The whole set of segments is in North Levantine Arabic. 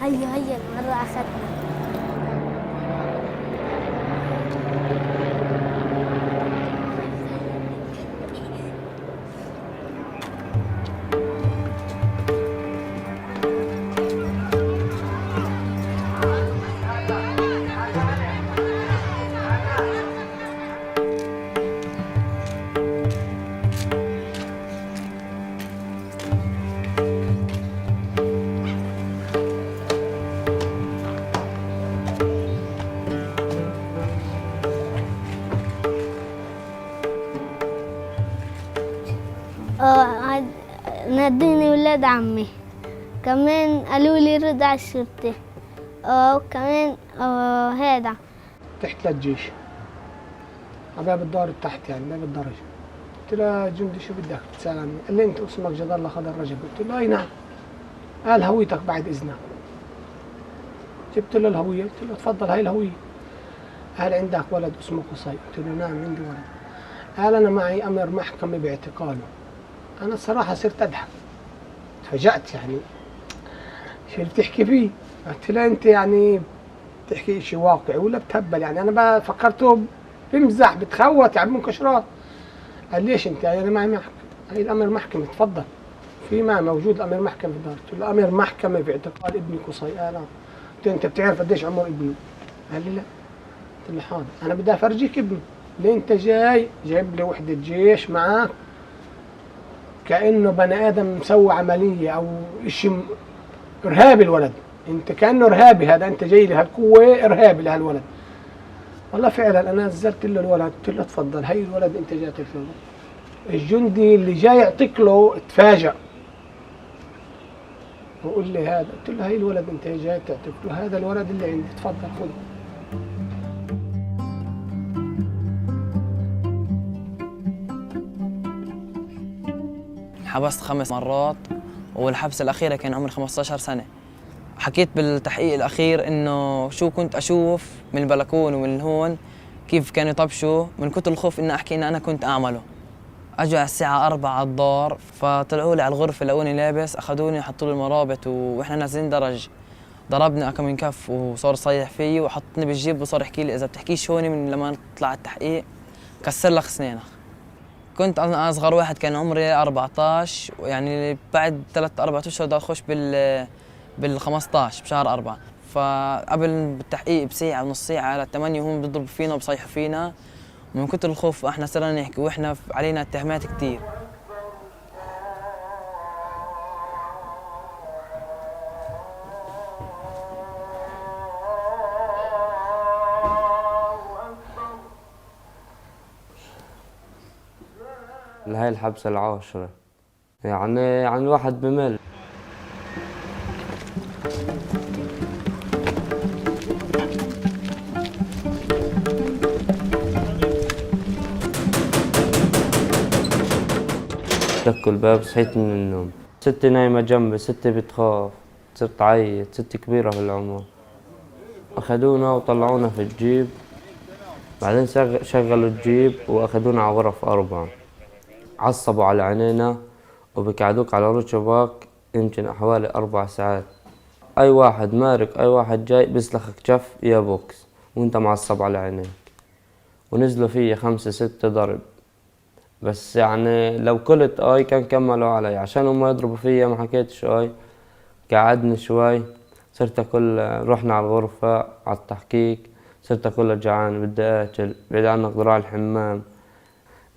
هيا هيا المرة أخذنا. ناديني ولاد عمي، كمان قالوا لي رد على الشرطة، وكمان هذا تحت للجيش على باب الدار تحت، يعني باب الدرج. قلت له جندي شو بدك؟ تسألني. قال لي انت اسمك جد الله خضر رجب. قلت له اي نعم. قال هويتك بعد اذنك. جبت له الهوية، قلت له تفضل هاي الهوية. قال عندك ولد اسمه قصي؟ قلت له نعم عندي ولد. قال انا معي امر محكمة باعتقاله. انا الصراحة صرت اضحك، تفاجأت، يعني شو اللي بتحكي فيه؟ قلت له انت يعني بتحكي شيء واقعي ولا بتهبل؟ يعني انا فكرته بمزح بتخوت يعني منكشرات. قال ليش انت؟ انا معي محكمة، هي الامر محكمة تفضل، في ما موجود امر محكمة في الدار. قلت له امر محكمة باعتقال ابني قصي. قال قلت له انت بتعرف قديش عمر ابني؟ قال لي لا. قلت له حاضر، انا بدي افرجيك ابني، ليه انت جاي جايب لي وحدة جيش معك كأنه بني آدم مسوي عملية أو شيء إرهابي الولد، أنت كأنه إرهابي هذا، أنت جاي لهالقوة إرهابي لهالولد. والله فعلا أنا نزلت له الولد، قلت له تفضل هي الولد أنت جاي تقتله. الجندي اللي جاي يعطيك له تفاجأ وقول لي هذا، قلت له هي الولد أنت جاي تعطيك له، هذا الولد اللي عندي تفضل خذه. حبست 5 مرات، والحبس الأخيرة كان عمري 15 سنة. حكيت بالتحقيق الأخير إنه شو كنت أشوف من البلكون ومن هون، كيف كانوا يطبشوا، من كتر الخوف إني أحكي إني أنا كنت أعمله. أجوا على الساعة 4 على الدار، فطلعوا لي على الغرفة لقوني لابس، أخذوني وحطوا لي المرابط، وإحنا نازلين درج ضربني أكم من كف وصار صيح فيي وحطني بالجيب وصار يحكي لي إذا بتحكيش هون من لما نطلع التحقيق كسر لك سنينك. كنت أنا أصغر واحد كان عمري 14، يعني بعد 3-4 أشهر بدي أخش بال 15 بشهر 4. فقبل بالتحقيق بساعة ونص ساعة على 8 وهم بيضربوا فينا وبصيحوا فينا، ومن كتر الخوف احنا صرنا نحكي واحنا علينا اتهامات كتير. هاي الحبسة 10، يعني الواحد بمل. دقوا الباب، صحيت من النوم، ستي نايمة جنبي، ستي بتخاف، صرت تعيط، ستي كبيرة في العمر. أخذونا وطلعونا في الجيب، بعدين شغلوا الجيب وأخذونا على غرف 4. عصبوا على عينينا وبكعدوك على ركبك يمكن حوالي 4 ساعات. أي واحد مارك أي واحد جاي بيسلخك جف يا بوكس وأنت معصب على عينيك. ونزلوا فيي 5-6 ضرب، بس يعني لو قلت آي كان كملوا علي، عشان هم يضربوا فيا ما حكيتش آي. قعدني شوي، صرت أكل، رحنا على الغرفة على التحقيق، صرت أكل جعان بدي آكل، بعيد عنك ذراع الحمام.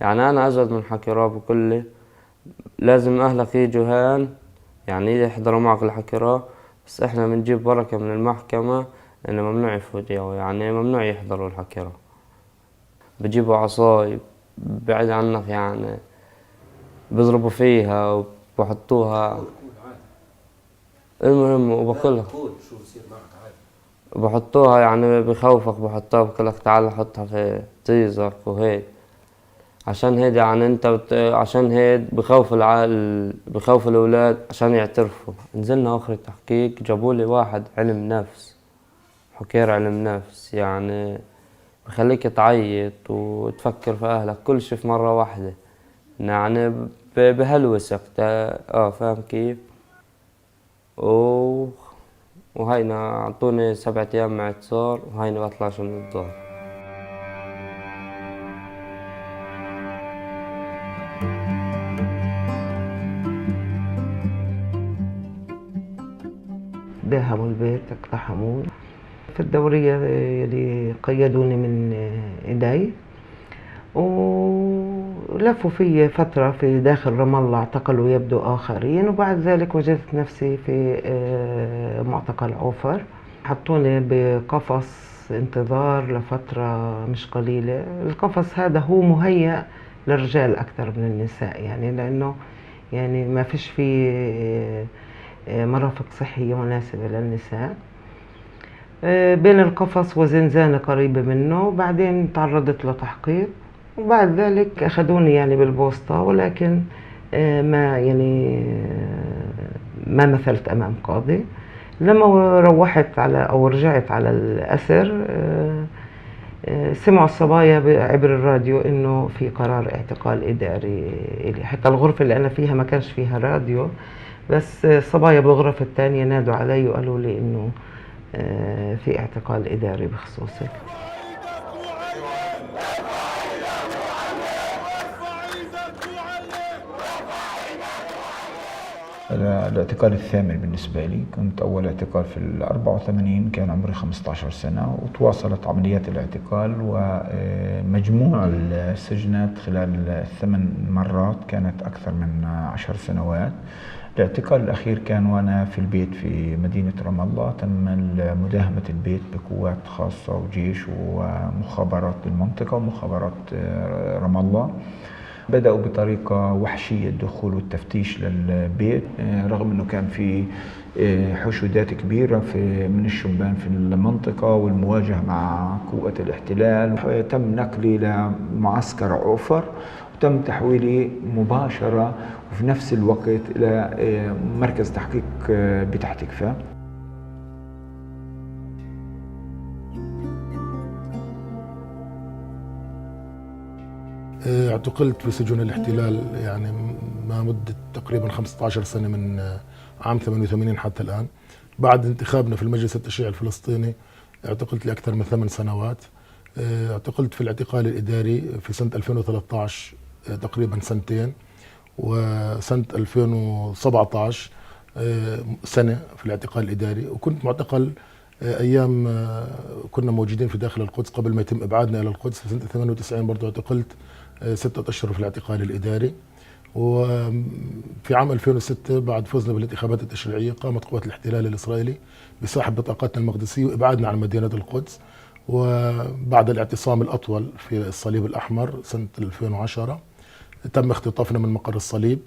يعني أنا أزود من حكي بكل لازم أهلك يجوا هان يعني يحضروا معك الحكيرة، بس إحنا بنجيب بركة من المحكمة إنه ممنوع يفوتوا، يعني ممنوع يحضروا الحكيرة. بجيبوا عصاي بعيد عنك، يعني بيضربوا فيها وبحطوها. المهم وباكلها. بحطوها يعني بخوفك، بحطوها بقولك تعال حطها في طيزك وهيك، عشان هيد يعني انت عشان هيد بخوف العقل، بخوف الاولاد عشان يعترفوا. نزلنا اخر التحقيق، جابوا لي واحد علم نفس، حكير علم نفس، يعني بخليك تعيط وتفكر في اهلك كل شيء في مره واحده، يعني بهلوسك. فاهم كيف؟ وهينا أعطوني 7 أيام اعتصار، وهينا بطلعش من الدار. داهموا البيت، اقتحموه. في الدورية اللي قيدوني من إيدي ولفوا في فترة في داخل رام الله، اعتقلوا يبدو آخرين، وبعد ذلك وجدت نفسي في معتقل عوفر. حطوني بقفص انتظار لفترة مش قليلة. القفص هذا هو مهيأ للرجال أكثر من النساء، لأنه ما فيش فيه مرافق صحية مناسبة للنساء. بين القفص وزنزانة قريبة منه. بعدين تعرضت لتحقيق، وبعد ذلك أخذوني بالبوسطة، ولكن ما مثلت أمام قاضي. لما روحت على أو رجعت على الأسر، سمعوا الصبايا عبر الراديو إنه في قرار اعتقال إداري إلي. حتى الغرفة اللي أنا فيها ما كانش فيها راديو، بس الصبايا بالغرف الثانية نادوا علي وقالوا لي إنه في اعتقال إداري بخصوصك. الاعتقال الثامن بالنسبة لي، كنت أول اعتقال في 84، كان عمري 15 سنة، وتواصلت عمليات الاعتقال ومجموع السجنات خلال 8 مرات كانت أكثر من 10 سنوات. الاعتقال الأخير كان وأنا في البيت في مدينة رام الله، تم مداهمة البيت بقوات خاصة وجيش ومخابرات المنطقة ومخابرات رام الله. بدأوا بطريقة وحشية الدخول والتفتيش للبيت، رغم أنه كان في حشودات كبيرة من الشبان في المنطقة والمواجهة مع قوة الاحتلال. تم نقلي لمعسكر عوفر وتم تحويلي مباشرة وفي نفس الوقت إلى مركز تحقيق بتح تكفى. اعتقلت في سجون الاحتلال ما مدة تقريبا 15 سنة من عام 88 حتى الآن. بعد انتخابنا في المجلس التشريعي الفلسطيني اعتقلت لأكثر من 8 سنوات. اعتقلت في الاعتقال الإداري في سنة 2013 تقريبا سنتين، وسنة 2017 سنة في الاعتقال الإداري. وكنت معتقل أيام كنا موجودين في داخل القدس قبل ما يتم إبعادنا إلى القدس. في سنة 98 برضو اعتقلت 6 أشهر في الاعتقال الإداري. وفي عام 2006 بعد فوزنا بالانتخابات التشريعية قامت قوات الاحتلال الإسرائيلي بسحب بطاقاتنا المقدسية وإبعادنا عن مدينة القدس. وبعد الاعتصام الأطول في الصليب الأحمر سنة 2010 تم اختطافنا من مقر الصليب،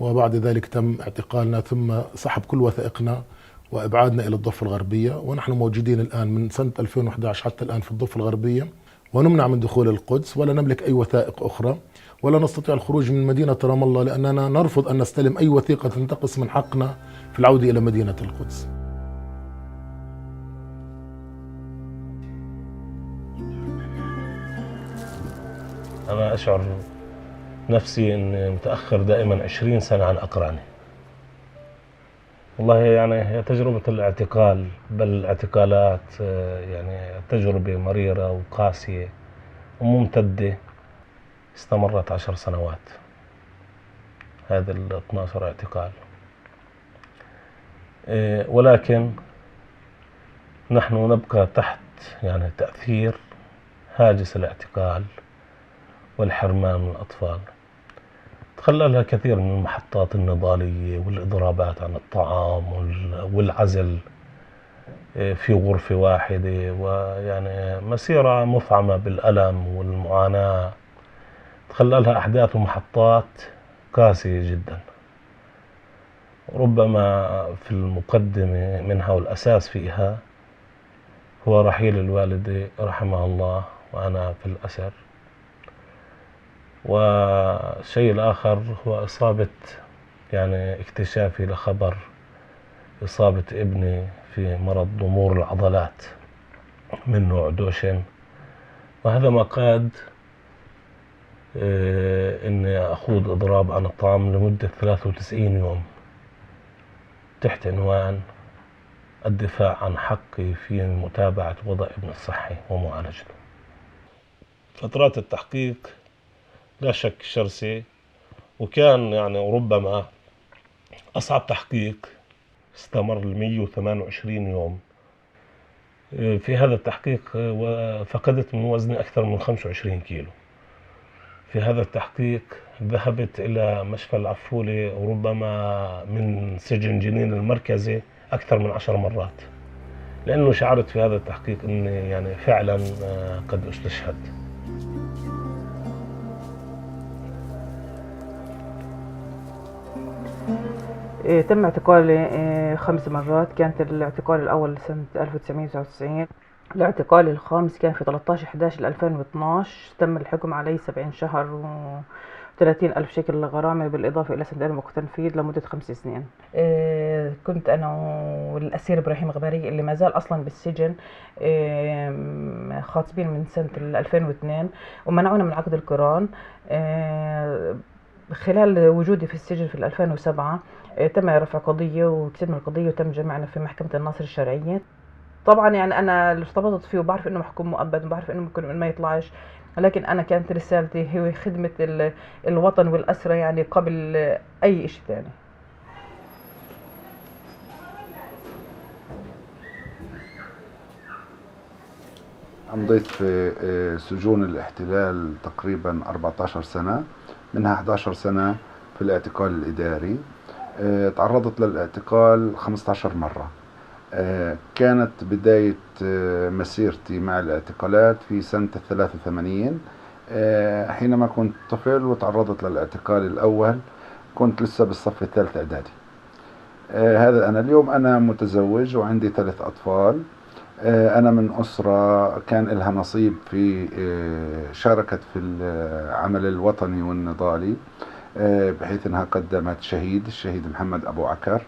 وبعد ذلك تم اعتقالنا ثم سحب كل وثائقنا وإبعادنا إلى الضفة الغربية. ونحن موجودين الآن من سنة 2011 حتى الآن في الضفة الغربية، ونمنع من دخول القدس ولا نملك أي وثائق أخرى، ولا نستطيع الخروج من مدينة رام الله لأننا نرفض أن نستلم أي وثيقة تنتقص من حقنا في العودة إلى مدينة القدس. أنا أشعر نفسي أني متأخر دائما 20 سنة عن أقراني. والله هي تجربة الاعتقال، بل الاعتقالات تجربة مريرة وقاسية وممتدة استمرت 10 سنوات، هذا ال 12 اعتقال. ولكن نحن نبقى تحت تأثير هاجس الاعتقال والحرمان من الأطفال. تخللها كثير من المحطات النضالية والإضرابات عن الطعام والعزل في غرفة واحدة، ويعني مسيرة مفعمة بالألم والمعاناة. تخللها أحداث ومحطات قاسية جدا، ربما في المقدمة منها والأساس فيها هو رحيل الوالدة رحمه الله وأنا في الأسر. والشيء الآخر هو إصابة، اكتشافي لخبر إصابة ابني في مرض ضمور العضلات من نوع دوشن، وهذا ما قاد إني أخوض إضراب عن الطعام لمدة 93 يوم تحت عنوان الدفاع عن حقي في متابعة وضع ابن الصحي ومعالجته. فترات التحقيق لا شك شرسة، وكان يعني ربما أصعب تحقيق استمر ل 128 يوم. في هذا التحقيق فقدت من وزني أكثر من 25 كيلو. في هذا التحقيق ذهبت إلى مشفى العفولة وربما من سجن جنين المركزي أكثر من 10 مرات، لأنه شعرت في هذا التحقيق أني يعني فعلا قد استشهدت. تم اعتقالي 5 مرات. كانت الاعتقال الأول سنة 1999، الاعتقال الخامس كان في 13/11/2012، تم الحكم علي 70 شهر و30 ألف شيكل غرامة، بالإضافة إلى سنتين وقت تنفيذ لمدة 5 سنين. كنت أنا والأسير إبراهيم غباري اللي ما زال أصلا بالسجن خاطبين من سنة 2002، ومنعونا من عقد القران. خلال وجودي في السجن في 2007 تم رفع قضية وكسبنا القضية وتم جمعنا في محكمة الناصر الشرعية. طبعا يعني أنا ارتبطت فيه وبعرف إنه محكوم مؤبد وبعرف إنه ممكن ما يطلعش، لكن أنا كانت رسالتي هو خدمة الوطن والأسرة يعني قبل أي شيء ثاني. أمضيت في سجون الاحتلال تقريبا 14 سنة، منها 11 سنة في الاعتقال الإداري. تعرضت للاعتقال 15 مرة. كانت بداية مسيرتي مع الاعتقالات في سنة 83، حينما كنت طفل وتعرضت للاعتقال الأول، كنت لسه بالصف الثالث إعدادي. هذا أنا اليوم أنا متزوج وعندي 3 أطفال. أنا من أسرة كان لها نصيب في شاركت في العمل الوطني والنضالي، بحيث أنها قدمت شهيد، الشهيد محمد أبو عكر،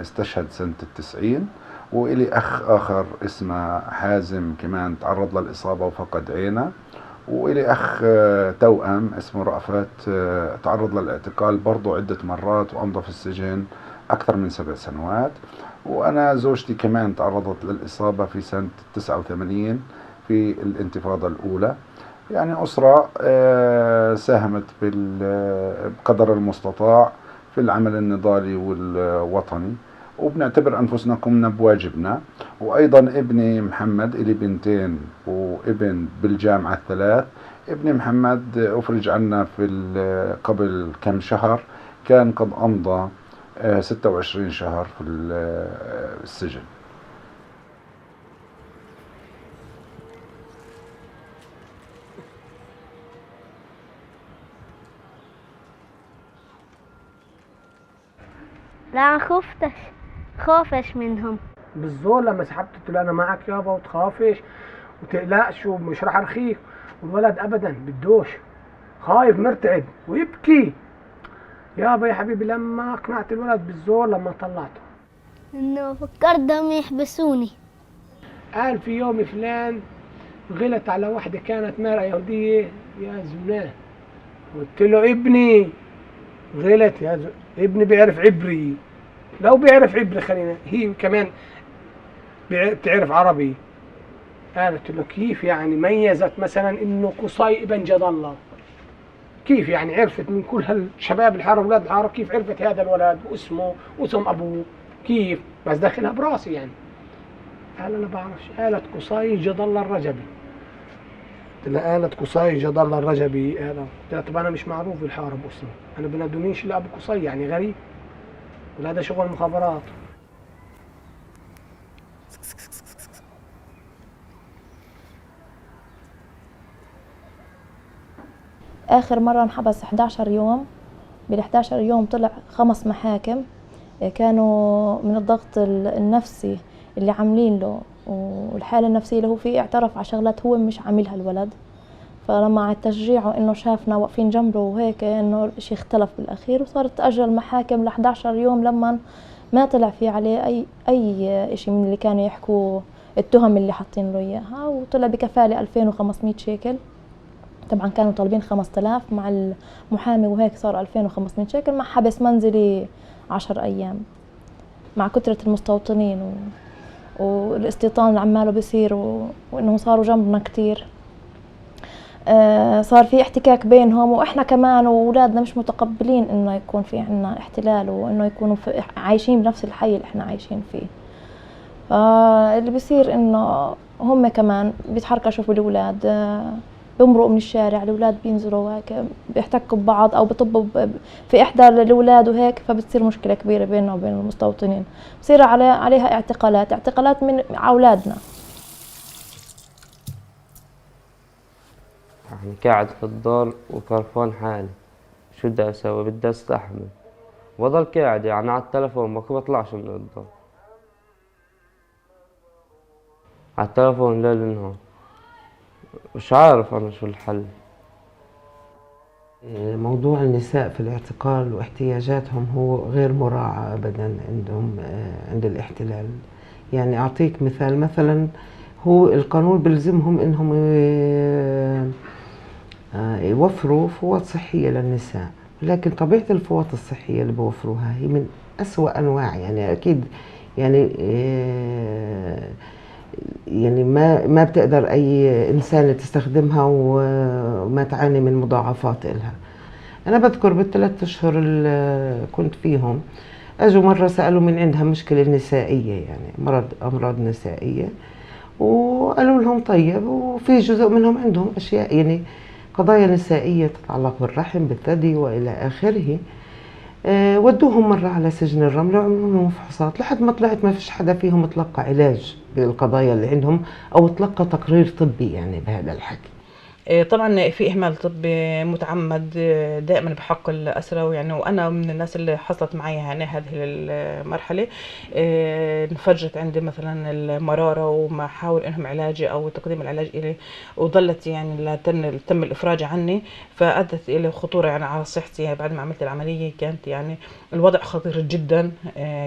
استشهد سنة 90، وإلي أخ آخر اسمه حازم كمان تعرض للإصابة وفقد عينه، وإلي أخ توأم اسمه رأفت تعرض للاعتقال برضو عدة مرات وأمضى في السجن أكثر من 7 سنوات. وأنا زوجتي كمان تعرضت للإصابة في سنة 89 في الانتفاضة الأولى. يعني أسرة ساهمت بقدر المستطاع في العمل النضالي والوطني، وبنعتبر أنفسنا قمنا بواجبنا. وأيضا ابني محمد، إلي بنتين وابن بالجامعة 3. ابني محمد أفرج عنا في قبل كم شهر، كان قد أمضى 26 شهر في السجن. لا خفتش، خوفش منهم بالزور. لما سحبت قلت له انا معك يابا وتخافش وتقلقش ومش راح ارخيك، والولد ابدا بدوش، خايف مرتعد ويبكي. يابا يا حبيبي لما اقنعت الولد بالزور لما طلعته انه فكرتهم يحبسوني. قال في يوم فلان غلط على واحدة كانت مرأة يهودية يا زناه. قلت له ابني غلط يا ابني بيعرف عبري، لو بيعرف عبري خلينا، هي كمان بتعرف عربي. قالت له كيف يعني ميزت مثلا انه قصي ابن جد الله؟ كيف يعني عرفت من كل هالشباب الحارة اولاد الحارة كيف عرفت هذا الولد واسمه واسم ابوه كيف؟ بس داخلها براسي يعني. قال انا بعرفش. قالت قصي جد الله الرجبي. قلت لها قالت قصي جد الله الرجبي. قالت قلت لها طب انا مش معروف بالحاره باسمي، انا بنادونيش الا ابو قصي، يعني غريب، ولا هذا شغل مخابرات. آخر مرة انحبس 11 يوم، بال 11 يوم طلع 5 محاكم، كانوا من الضغط النفسي اللي عاملين له والحالة النفسية اللي هو فيه، اعترف على شغلات هو مش عاملها الولد. فلما على تشجيعه انه شافنا واقفين جنبه وهيك، انه الشيء اختلف بالاخير، وصارت تأجل المحاكم ل 11 يوم لما ما طلع في عليه اي شيء من اللي كانوا يحكوا التهم اللي حاطين له اياها، وطلع بكفالة 2500 شيكل. طبعا كانوا طالبين 5000 مع المحامي وهيك صار 2500 شيكل مع حبس منزلي 10 ايام. مع كثرة المستوطنين والاستيطان اللي عماله بيصير وإنهم صاروا جنبنا كتير. صار في احتكاك بينهم، وإحنا كمان وأولادنا مش متقبلين إنه يكون في عنا احتلال وإنه يكونوا عايشين بنفس الحي اللي إحنا عايشين فيه. فاللي بيصير إنه هم كمان بيتحركشوا في الأولاد، بمرقوا من الشارع، الأولاد بينزلوا هيك بيحتكوا ببعض أو بطبوا في إحدى الأولاد وهيك، فبتصير مشكلة كبيرة بيننا وبين المستوطنين، بصير عليها اعتقالات من أولادنا. يعني قاعد في الدار وقرفان حالي، شو بدي أسوي؟ بدي أستحمل، بضل قاعد يعني على التلفون، ما بطلعش من الدار، على التلفون ليل نهار، مش عارف أنا شو الحل. موضوع النساء في الاعتقال واحتياجاتهم هو غير مراعى أبدا عندهم عند الاحتلال. يعني أعطيك مثال، مثلا هو القانون بلزمهم إنهم يوفروا فوط صحية للنساء، لكن طبيعة الفوط الصحية اللي بوفروها هي من أسوأ أنواع، يعني أكيد يعني يعني ما بتقدر أي إنسانة تستخدمها وما تعاني من مضاعفات إلها. أنا بذكر بالثلاث أشهر اللي كنت فيهم أجوا مرة سألوا من عندها مشكلة نسائية، يعني أمراض نسائية، وقالوا لهم طيب، وفي جزء منهم عندهم أشياء يعني قضايا نسائية تتعلق بالرحم بالثدي وإلى آخره. ودوهم مرة على سجن الرمل وعملوا لهم فحوصات، لحد ما طلعت ما فيش حدا فيهم تلقى علاج بالقضايا اللي عندهم أو تلقى تقرير طبي يعني بهذا الحكي. طبعا في اهمال طبي متعمد دائما بحق الاسرى، ويعني وانا من الناس اللي حصلت معي يعني هذه المرحلة. انفجرت عندي مثلا المرارة وما حاول انهم علاجي او تقديم العلاج الي، وظلت يعني لا تم الافراج عني، فادت الى خطورة يعني على صحتي. يعني بعد ما عملت العملية كانت يعني الوضع خطير جدا،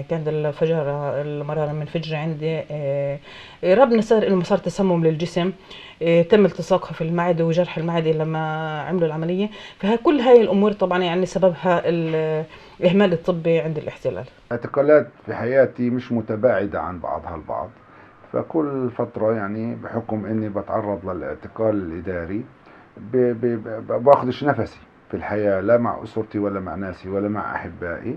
كانت المرارة منفجره عندي. ربنا ستر انه صار تسمم للجسم، تم التصاقها في المعدة وجرح المعدة لما عملوا العملية. فكل هاي الامور طبعا يعني سببها الاهمال الطبي عند الاحتلال. اعتقالات في حياتي مش متباعدة عن بعضها البعض، فكل فترة يعني بحكم اني بتعرض للاعتقال الاداري باخدش نفسي في الحياة، لا مع اسرتي ولا مع ناسي ولا مع احبائي،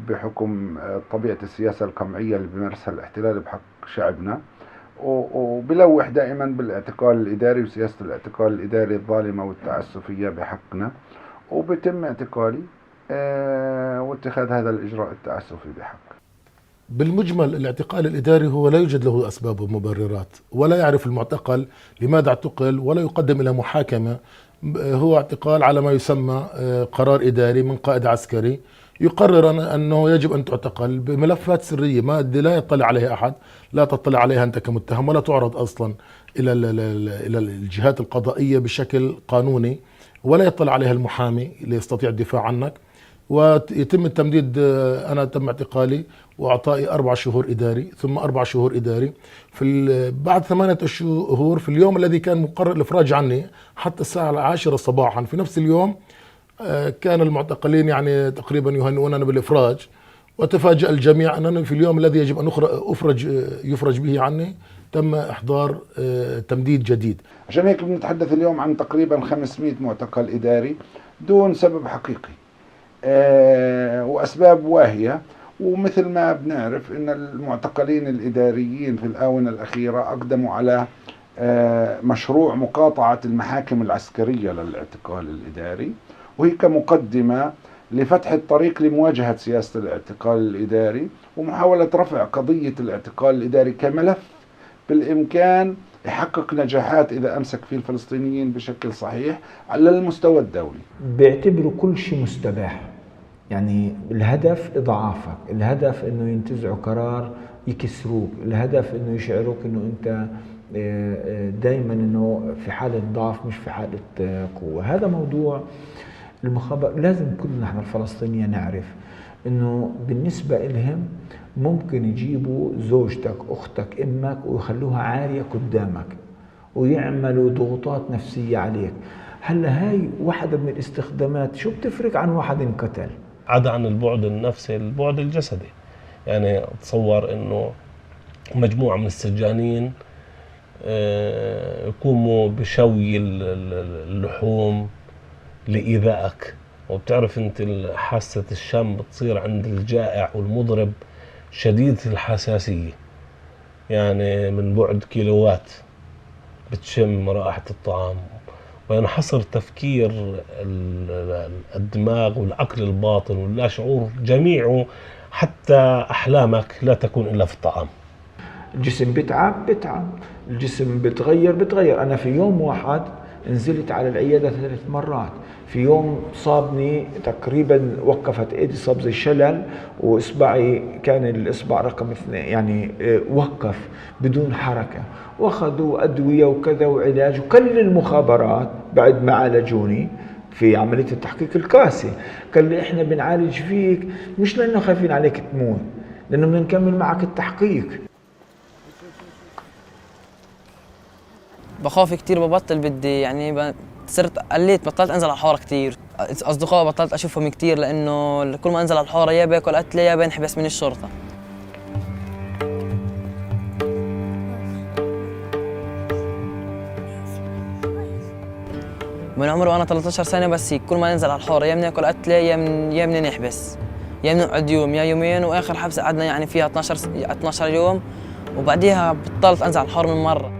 بحكم طبيعة السياسة القمعيه اللي بيمارسها الاحتلال بحق شعبنا، وبلوح دائما بالاعتقال الإداري وسياسة الاعتقال الإداري الظالمة والتعسفية بحقنا، وبتم اعتقالي واتخاذ هذا الإجراء التعسفي بحق. بالمجمل الاعتقال الإداري هو لا يوجد له أسباب ومبررات، ولا يعرف المعتقل لماذا اعتقل، ولا يقدم إلى محاكمة. هو اعتقال على ما يسمى قرار إداري من قائد عسكري يقرر أنه يجب أن تعتقل بملفات سرية ما لا يطلع عليها أحد، لا تطلع عليها أنت كمتهم، ولا تعرض أصلا إلى الجهات القضائية بشكل قانوني، ولا يطلع عليها المحامي ليستطيع الدفاع عنك، ويتم التمديد. أنا تم اعتقالي وأعطائي 4 شهور إداري، ثم 4 شهور إداري، في بعد 8 شهور في اليوم الذي كان مقرر الإفراج عني حتى الساعة 10 صباحا في نفس اليوم، كان المعتقلين يعني تقريبا يهنئوننا بالإفراج، وتفاجأ الجميع أنني في اليوم الذي يجب أن يفرج به عني تم إحضار تمديد جديد. عشان هيك بنتحدث اليوم عن تقريبا 500 معتقل إداري دون سبب حقيقي وأسباب واهية. ومثل ما بنعرف أن المعتقلين الإداريين في الآونة الأخيرة أقدموا على مشروع مقاطعة المحاكم العسكرية للاعتقال الإداري، وهي كمقدمة لفتح الطريق لمواجهة سياسة الاعتقال الإداري ومحاولة رفع قضية الاعتقال الإداري كملف بالإمكان يحقق نجاحات إذا أمسك فيه الفلسطينيين بشكل صحيح على المستوى الدولي. بيعتبروا كل شيء مستباح، يعني الهدف إضعافك، الهدف إنه ينتزعوا قرار يكسروك، الهدف إنه يشعروك إنه أنت دايما إنه في حالة ضعف مش في حالة قوة. هذا موضوع المخابرات لازم كلنا نحن الفلسطينيين نعرف انه بالنسبة لهم ممكن يجيبوا زوجتك، اختك، امك ويخلوها عارية قدامك ويعملوا ضغوطات نفسية عليك. هلا هاي واحدة من الاستخدامات، شو بتفرق عن واحد انقتل؟ عدا عن البعد النفسي البعد الجسدي، يعني تصور إنه مجموعة من السجانين يقوموا بشوي اللحوم لإيذائك. وبتعرف انت حاسة الشم بتصير عند الجائع والمضرب شديدة الحساسية، يعني من بعد كيلوات بتشم رائحة الطعام، وينحصر تفكير الدماغ والعقل الباطن واللا شعور جميعه، حتى أحلامك لا تكون إلا في الطعام. الجسم بتعب بتعب، الجسم بتغير بتغير. أنا في يوم واحد نزلت على العيادة 3 مرات، في يوم صابني تقريبا وقفت ايدي، صاب زي شلل، واصبعي كان الاصبع رقم 2 يعني وقف بدون حركة، واخذوا ادوية وكذا وعلاج، وكل المخابرات بعد ما عالجوني في عملية التحقيق القاسي قال لي احنا بنعالج فيك مش لانه خايفين عليك تموت، لانه بدنا نكمل معك التحقيق. بخاف كتير، ببطل بدي يعني صرت قليت، بطلت انزل على الحارة كتير، اصدقائي بطلت اشوفهم كتير، لانه كل ما انزل على الحارة يا باكل قتله يا بنحبس من الشرطة. من عمري وانا 13 سنة بس كل ما ننزل على الحارة يا بناكل قتله يا بنحبس، يا بنقعد يوم يا يومين، واخر حبسه قعدنا يعني فيها 12 يوم، وبعديها بطلت انزل على الحارة من مرة.